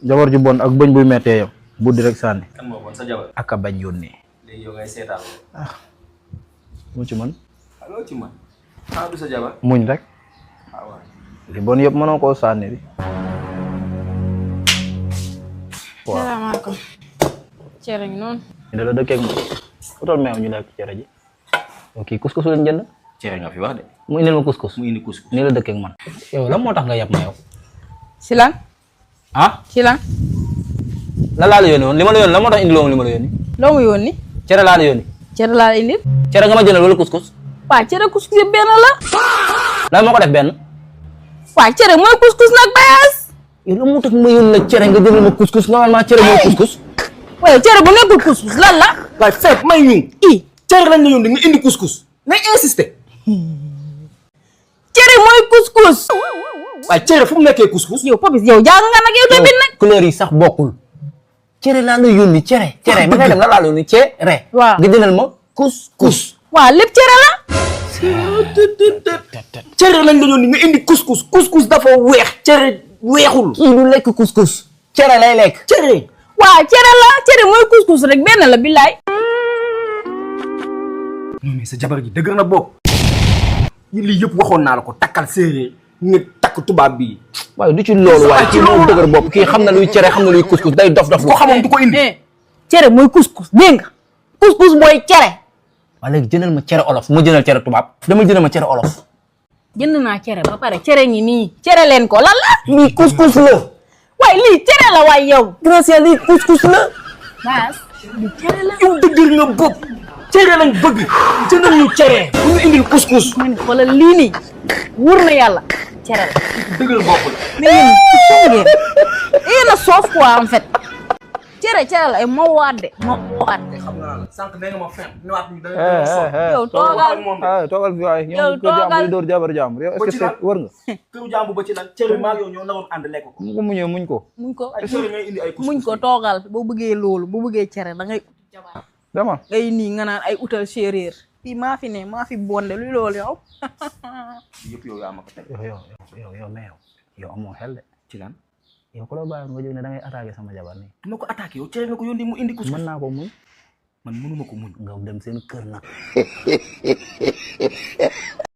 jabar ju bon ak bëñ buy mettee yow buddi rek sànni. kan moo bon sa jabar. ak a bañ yónnee. léegi yow ngay seetaan. mu ci man. allo ci man. ah du sa jabar. muñ rek. waaw. li bon yëpp mënoo koo sànni bi. waaw salaamaaleykum. cere ngi noonu. ñu da la dëkkeeg ma utal meew ñu lekk cere ji. ok couscous lañ jënd. cere nga fi wax de. mu indil ma couscous. mu indi couscous. nii la dëkkeeg man. yow lan moo tax nga yab ma yow. si lan. ah ci lan. lan laa la yónni woon li ma la yónni lan moo tax indiloo ma li ma la yónni. loo mu yónni. cere laa la yónni. cere laa indil. cere nga ma jëndal wala couscous. waa cere couscous yëpp benn la. lan moo ko def benn. waa cere mooy couscous nag bayaas. yow lan moo tax ma yónni la cere nga jëndal ma couscous normalement cere mooy couscous. waaye cere bu nekkul couscous lan la. waaye fekk may ñu. cere lañ la yónni nga indi couscous. ngay insister. cere mooy couscous. waaye cere fu mu nekkee couscous. yow Papis yow jàng nga nag yow tamit nag. couleur yi sax bokkul. cere laa la yónni cere. cere ma ngay dem la laa la yónni cere. waaw nga jëndal ma couscous. waa lépp cere la. cere lañ la yónni nga indi couscous. couscous dafa weex. cere weexul. kii du lekk couscous. cere lay lekk. cere. waa cere la cere mooy couscous rek benn la billaay. non mais sa jabar ji dëgër na bopp. lii yëpp waxoon naa la ko takkal séeréer nga takk tubaab bii. waaye du ci loolu waaye kii moo dëgër bopp kii xam na luy cere xam na luy couscous day dof dof. ko xamoon du ko indi. cere mooy couscous dégg nga. couscous mooy cere. waa léegi jëndal ma cere olof ma jëndal cere tubaab dama jëndal ma cere olof. jënd naa cere ba pare cere ngi nii. cere leen ko lan la. lii couscous la. waaye lii cere la waaye yow. gracias lii couscous la. baas lii cere la. yow dëgër nga bopp. cere lañ bëgg. jëndal ñu cere. bu ñu indil couscous. ma ne xoolal lii nii wóor na yàlla cere la. dëgër bopp la. mais yéen soof ngeen yéen a soof quoi en fait. cere la ay ma waat de ma waat. xam naa la sànq nee nga ma fen ñëwaat ñu yow toogal toogal fi waay yow toogal door jabar jàmbur yow est-ce que wër nga. këru jàmbu ba ci lan cere maa yow ñoo naroon ànd lekk ko. mu ko muñee muñ ko. muñ ko ay cere ngay indi ay couscous. muñ ko toogal boo bëggee loolu boo bëggee cere da ngay ut jabar dama ngay nii nga naan ay utal séeréer fii maa fi ne maa fi bonde lu loolu yow. yëpp yow yaa ma ko teg. yow mais yow amoo xel de. ci lan. yow ko la bàyyi nga jóg ne da ngay attaqué sama jabar nii. du ma ko attaqué yow cere nga ko yónni mu indi couscous. mën naa ko muñ. man mënuma ko muñ. nga dem seen kër nag.